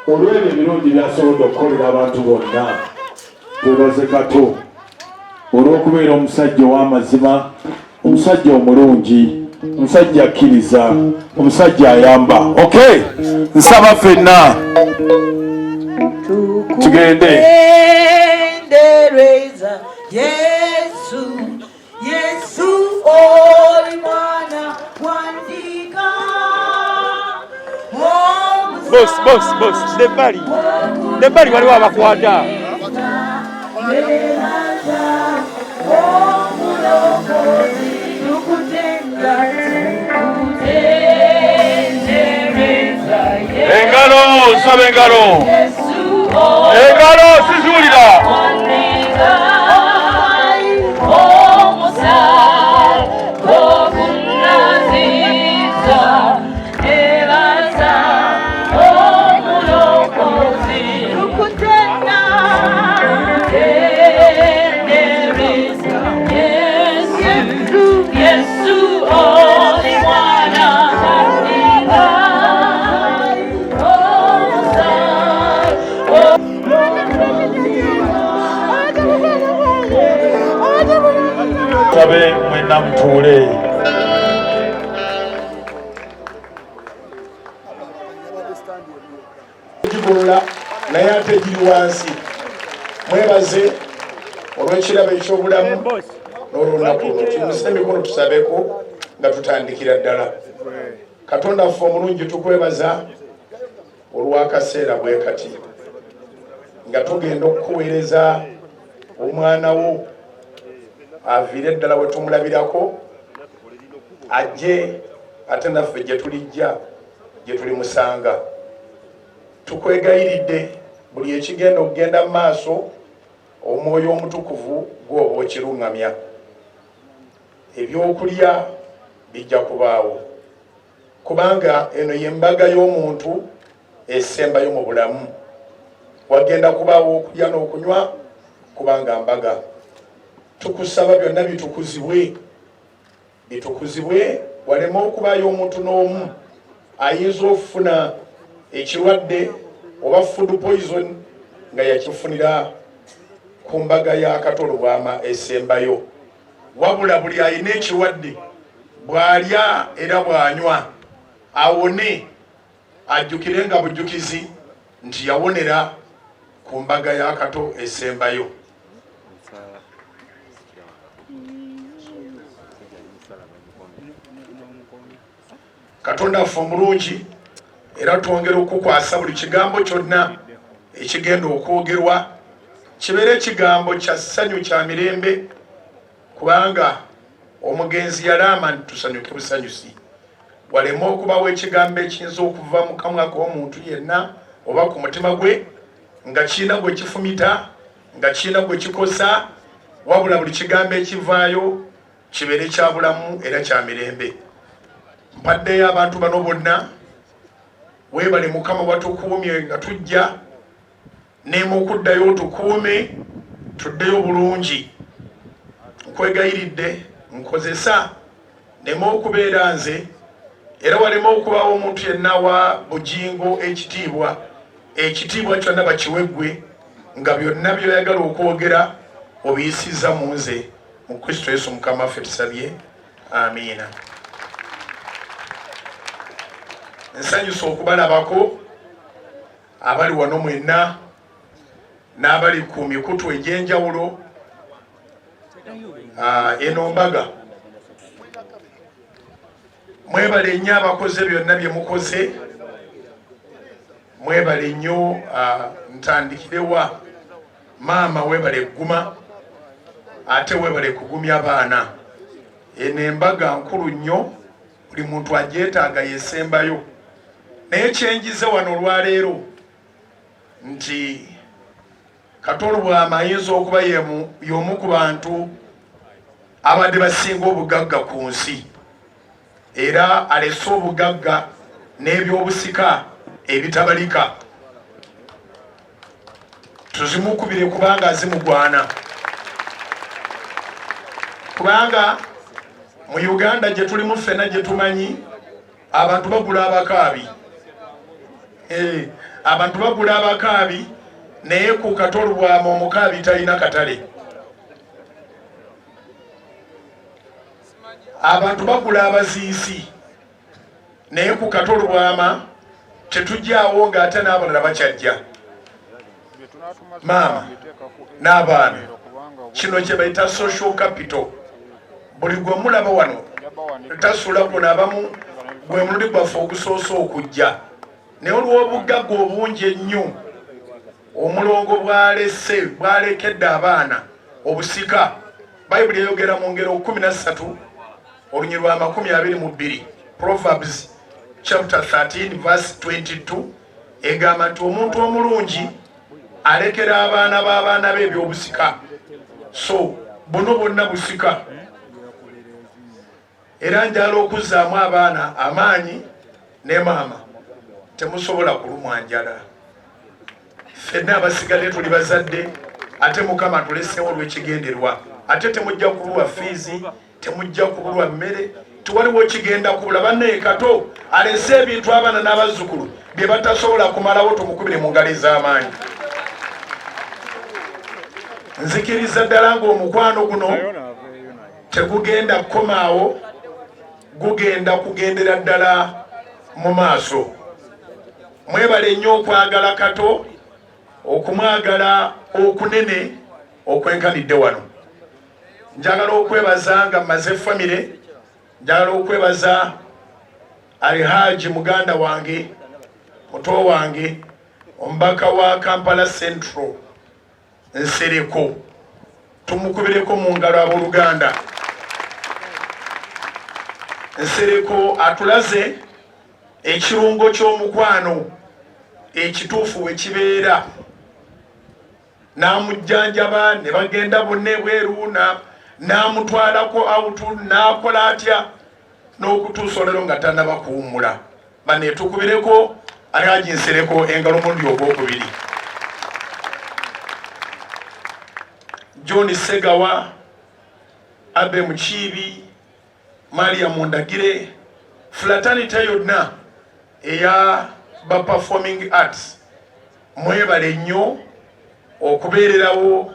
Olw'ebyo ebirungi by'asobodde okukolera abantu bonna. Twebaze Kato olw'okubeera omusajja ow'amazima, omusajja omulungi, omusajja akkiriza, omusajja ayamba. Okay, nsaba ffenna tugende. Tukutendereza Yesu, Yesu oli mwana wa ndiga. Boss, boss, boss, debali. Debali waliwo abakwata. Nebaza omulokozi tukutenda, tukutendereza Yesu. Engalo, nsaba engalo. Yesu Engalo siziwulira. Ondiga omusaayi ogunaziza, nebaza omulokozi tukutenda, tukutendereza Yesu. Yesu oli mwana wa ndiga, omusaayi. Sabe mwenna mutuule. Gigolola naye ate giri wansi. Mwebaze olw'ekirabo eky'obulamu n'olunaku luno. Tuyimuse emikono tusabeko nga tutandikira ddala. Katonda ffe omulungi, tukwebaza olw'akaseera bwe kati nga tugenda okukuweereza omwana wo aviire ddala we tumulabirako ajje, ate naffe gye tulijja gye tulimusanga. Tukwegayiridde buli ekigenda okugenda mu maaso, Omwoyo Omutukuvu gw'oba okiruŋŋamya. Ebyokulya bijja kubaawo, kubanga eno y'embaga y'omuntu esembayo mu bulamu. Wagenda kubaawo okulya n'okunywa kubanga mbaga. Tukusaba byonna bitukuzibwe, bitukuzibwe, waleme okubaayo omuntu n'omu ayinza okufuna ekirwadde oba food poison nga yakifunira ku mbaga ya Kato Lubwama esembayo. Wabula buli alina ekirwadde bw'alya era bw'anywa awone, ajjukire nga bujjukizi nti yawonera ku mbaga ya Kato esembayo. Katonda waffe omulungi, era twongera okukukwasa buli kigambo kyonna ekigenda okwogerwa, kibeere ekigambo kya ssanyu, kya mirembe, kubanga omugenzi yalaama nti tusanyuke busanyusi. Waleme okubawo ekigambo ekiyinza okuva mu kamwa k'omuntu yenna oba ku mutima gwe nga kirina gwe kifumita, nga kirina gwe kikosa, wabula buli kigambo ekivaayo kibeere kya bulamu era kya mirembe. Mpaddeyo abantu bano bonna. Weebale Mukama, watukuumye nga tujja, nemukuddayo otukuume tuddeyo bulungi. Nkwegayiridde nkozesa neme okubeera nze, era waleme okubaawo omuntu yenna wa Bugingo ekitiibwa. Ekitiibwa kyonna bakiwe ggwe, nga byonna byoyagala okwogera obiyisizza mu nze. Mu Kristo Yesu Mukama waffe tusabye, amiina. Nsanyusa okubalabako abali wano mwenna n'abali ku mikutu egy'enjawulo. Eno mbaga. Mwebale nnyo abakoze byonna bye mukoze, mwebale nnyo. Ntandikirewa? Maama, webale gguma, ate webale kugumya baana. Eno embaga nkulu nnyo, buli muntu agyetaaga, yesembayo. Naye kyenjize wano olwaleero nti Kato Lubwama ayinza okuba y'omu ku bantu abadde basinga obugagga ku nsi, era alese obugagga n'ebyobusika ebitabalika. Tuzimukubire kubanga azimugwana, kubanga mu Uganda gye tulimu ffenna gye tumanyi, abantu bagula abakaabi. Abantu bagula abakaabi, naye ku Kato Lubwama omukaabi talina katale. Abantu bagula abaziisi, naye ku Kato Lubwama tetujjaawo ng'ate n'abalala bakyajja. Maama n'abaana, kino kye bayita social capital. Buli gwe mulaba wano tasula kuno, abamu gwe mulundi gwaffe ogusoose okujja, naye olw'obugagga obungi ennyo omulongo bwalese, bwalekedde abaana obusika. Bayibuli eyogera mu Ngero 13 olunyi lwa 22, Proverbs chapter 13 verse 22, egamba nti omuntu omulungi alekera abaana b'abaana be ebyobusika. So buno bwonna busika, era njala okuzzaamu abaana amaanyi ne maama, temusobola kulumwa njala. Ffenna abasigadde tuli bazadde, ate Mukama tulesewo olw'ekigenderwa. Ate temujja kubulwa fiizi, temujja kubulwa mmere, tewaliwo kigenda kubula. Bannaye, Kato alese ebintu abaana n'abazzukulu bye batasobola kumalawo. Tumukubire mu ngalo ez'amaanyi. Nzikiriza ddala ng'omukwano guno tegugenda kukomaawo, gugenda kugendera ddala mu maaso. Mwebale nnyo okwagala Kato, okumwagala okunene okwenkanidde wano. Njagala okwebaza nga mmaze famire, njagala okwebaza Alhaji muganda wange, muto wange, omubaka wa Kampala Central Nsereko. Tumukubireko mu ngalo, abooluganda. Nsereko atulaze ekirungo ky'omukwano ekituufu we kibeera, n'amujjanjaba ne bagenda bonna ebweru, n'amutwalako out, n'akola atya n'okutuusa olero nga tannaba kuwummula. Banetukubireko Alhaji Nsereko engalo mulundi ogwokubiri. John Segawa, Abe Mukiibi, Maria Mundagire, fraternity yonna eya ba performing arts, mwebale nnyo okubeererawo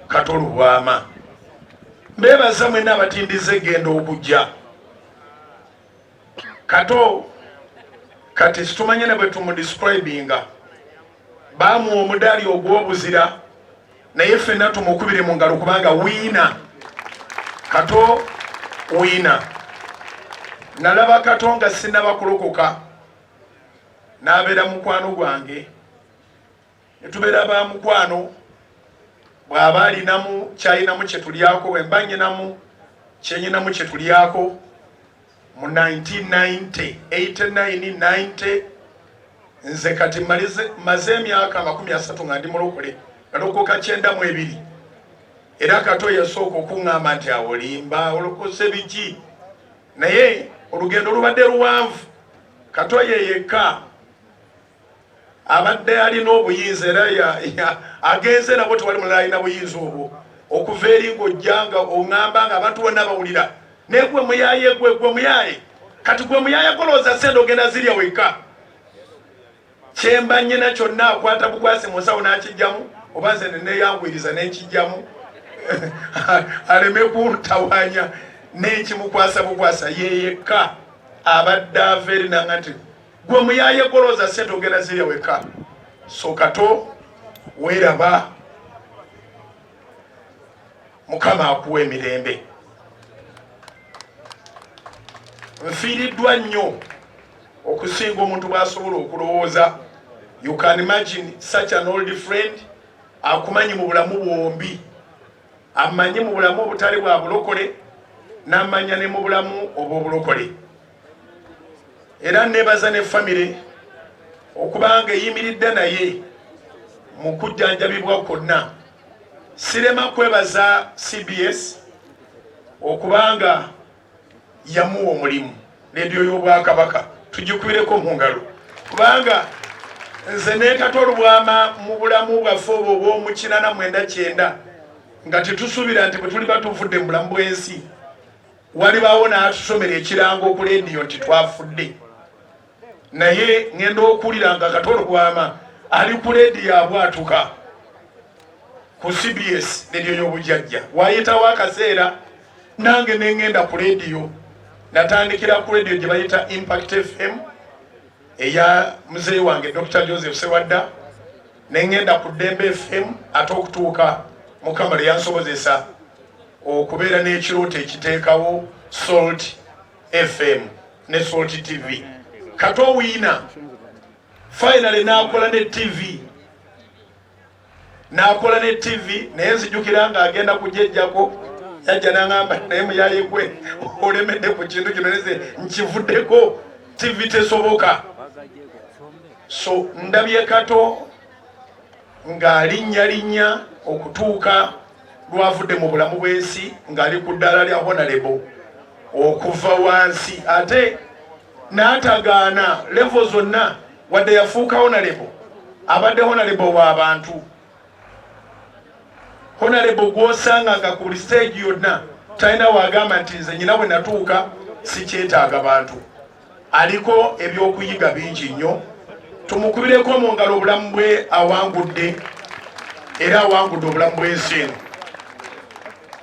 Kato Lubwama. Mbeebaza mwenna abatindiza egenda okujja. Kato kati situmanye ne bwe tumudescribinga, baamuwa omudaali ogw'obuzira, naye ffenna tumukubire mu ngalo kubanga wiina Kato wiina. Nalaba Kato nga sinaba kulokoka, n'abeera mukwano gwange, ne tubeera ba mukwano. Bw'aba alinamu kyalinamu kye tulyako, bwe mba nyinamu kyenyinamu kye tulyako. Mu 1990, 89, 90, nze kati maze emyaka 30 nga ndi mulokole, nalokoka 92. Era Kato yasooka okuŋŋamba nti awo limba, olokose biki? Naye olugendo lubadde luwanvu. Kato ye yekka abadde alina obuyinza, era agenze nabwo, tewali mulala alina buyinza obwo. Okuva eri ng'ojja nga oŋŋamba nga abantu bonna bawulira, naye gwe muyaye, gwe muyaye. Kati gwe muyaye, golowooza sente ogenda zirya wekka. Kyemba nyina kyonna akwata bukwasi mu nsawo n'akijjamu, oba nze neneyanguyiriza nenkijjamu aleme kuntawanya, nenkimukwasa bukwasa. Yeyekka abadde ava eri nanga nti gwe muyaye, golowooza sente ogenda zirya wekka. So Kato weeraba, Mukama akuwa emirembe. Nfiiriddwa nnyo okusinga omuntu bw'asobola okulowooza. You can imagine such an old friend akumanyi mu bulamu bwombi, amanyi mu bulamu obutali bwa bulokole, n'amanya ne mu bulamu obw'obulokole. Era nebaza ne famire okubanga eyimiridde naye mu kujjanjabibwa kwonna. Sirema kwebaza CBS okubanga yamuwa omulimu, lediyo y'Obwakabaka, tugikubireko mu ngalo, kubanga nze ne Kato Lubwama mu bulamu bwaffe obwo obw'omu 89 nga tetusuubira nti bwe tuliba tuvudde mu bulamu bw'ensi walibaawo n'atusomera ekirango ku lediyo nti twafudde. Naye ŋŋenda okuwulira nga Kato Lubwama ali ku leediyo abwatuka ku CBS, leediyo y'obujjajja. Waayitawo akaseera nange ne ŋŋenda ku leediyo. Natandikira ku leediyo gye bayita Impact FM eya muzeeyi wange Dr Joseph Sewadda, ne ŋŋenda ku Ddembe FM, ate okutuuka Mukama lwe yansobozesa okubeera n'ekirooto ekiteekawo Salt FM ne Salt TV. Kato Wiina finally n'akola ne TV, n'akola ne TV. Naye nzijukira ng'agenda kujejjako, yajja n'aŋamba, "Naye muyayigwe olemedde ku kintu kino, neze nkivuddeko, TV tesoboka." So ndabye Kato ng'alinnya linnya okutuuka lwavudde mu bulamu bw'ensi ng'ali ku ddaala lya honorable, okuva wansi ate n'atagaana level zonna. Wadde yafuuka honorable, abadde honorable w'abantu, honorable gw'osanga nga ku buli stage yonna talina wagamba nti nze nyina bwe natuuka sikyetaaga bantu. Aliko ebyokuyiga bingi nnyo. Tumukubireko mu ngalo. Obulamu bwe awangudde, era awangudde obulamu bw'ensi eno.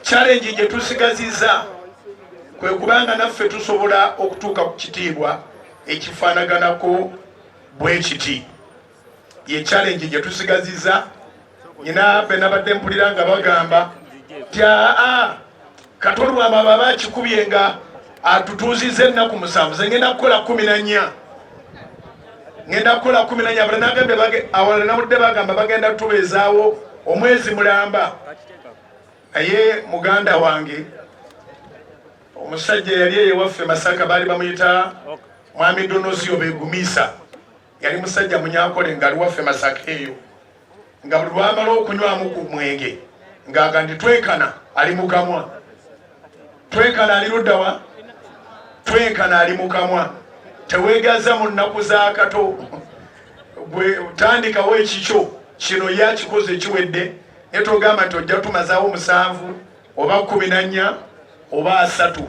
Challenge gye tusigaziza kwe kubanga naffe tusobola okutuuka ku kitiibwa ekifaanaganako bwe kiti, ye challenge gye tusigaziza. Nyina be nabadde mpulira nga bagamba ti aa, Kato Lubwama baba akikubye nga atutuuziza ennaku 7, ze ngenda kukola 14, ngenda kukola 14. Abala nagambye, awalala nawulidde bagamba bagenda tubeezaawo omwezi mulamba. Naye muganda wange omusajja yali eyewaffe Masaka, baali bamuyita Mwami Donosio Begumisa. Yali musajja Munyankole ngaali waffe Masaka eyo, nga buli lwamala okunywamu ku mwenge ng'aga nti twenkana ali mukamwa, twenkana ali luddawa, twenkana ali mukamwa. Teweegaza mu nnaku za Kato. Gwe tandikawo ekikyo kino, ye akikoze kiwedde, naye togamba nti ojja tumazaawo 7 oba 14 oba 30.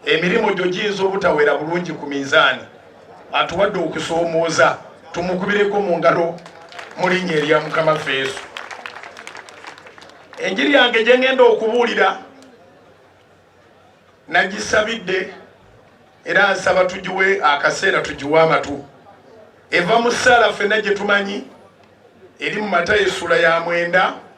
Emirimu gyo giyinza obutawera bulungi ku minzaani. Atuwadde okusoomooza. Tumukubireko mu ngalo mu linnya erya Mukama ffe Yesu. Enjiri yange gye ngenda okubuulira nagisabidde, era nsaba tugiwe akaseera, tugiwe amatu. Eva mu ssaala ffenna gye tumanyi, eri mu Matayo essula ya 9.